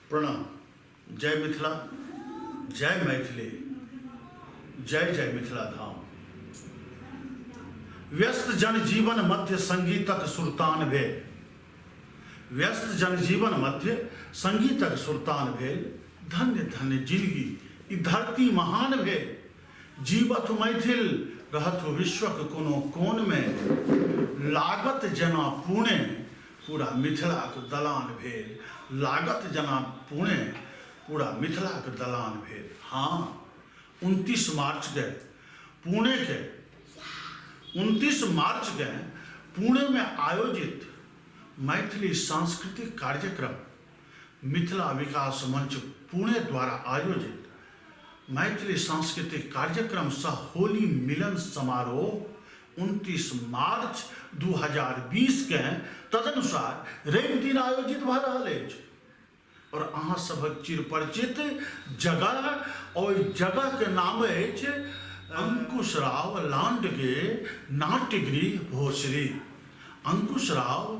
प्रणाम। जय मिथिला, जय मैथिली, जय जय मिथिला धाम। व्यस्त जनजीवन मध्य संगीतक सुरतान भेल, व्यस्त जनजीवन मध्य संगीतक सुरतान भेल, धन्य धन्य जिनगी ई धरती महान भेल। जीवथु मैथिल रहथु विश्वक कोनो कोनमे, लागत जेना पुणे पूरा मिथिलाक दलान भेल, लागत जेना पुणे पूरा मिथिलाक दलान भेल। हाँ, 29 मार्चके पुणेके 29 मार्चके पुणेमे आयोजित मैथिली सांस्कृतिक कार्यक्रम मिथिला विकास मंच पुणे द्वारा आयोजित मैथिली सांस्कृतिक कार्यक्रम सह होली मिलन समारोह 29 मार्च 2020 के तदनुसार रवि दिन आयोजित भऽ रहल अछि और अहाँ सभक चिरपरिचित जगह, ओहि जगह के नाम अछि अंकुश राव लांडगे नाट्यगृह भोसरी। अंकुश राव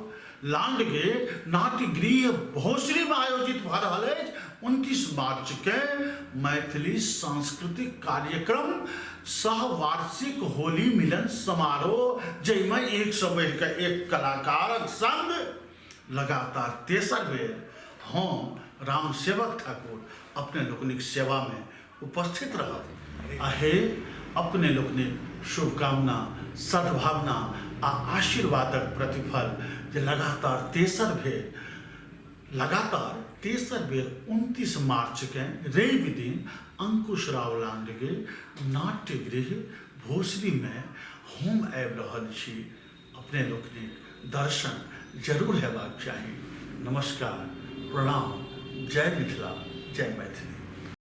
लांडगे नाट्यगृह भोसरी में आयोजित भऽ रहल अछि 29 मार्च के मैथिली सांस्कृतिक कार्यक्रम सह वार्षिक होली मिलन समारोह, जाहिमे एक सौ बढ़ि कऽ एक कलाकारक संग लगातार तेसर बेर हम राम सेवक ठाकुर अपने लोकनिक सेवा में उपस्थित रहब। आ हे अपने लोकनिक शुभकामना, सद्भावना आ आशीर्वादक प्रतिफल जे लगातार तेसर बेर लगातार तेसर बेर 29 मार्चकेँ रवि दिन अंकुश राव लांडगे नाट्यगृह भोसरीमे हम आबि रहल छी। अपने लोकनिक दर्शन जरूर हेबाक चाही। नमस्कार, प्रणाम, जय मिथिला, जय मैथिली।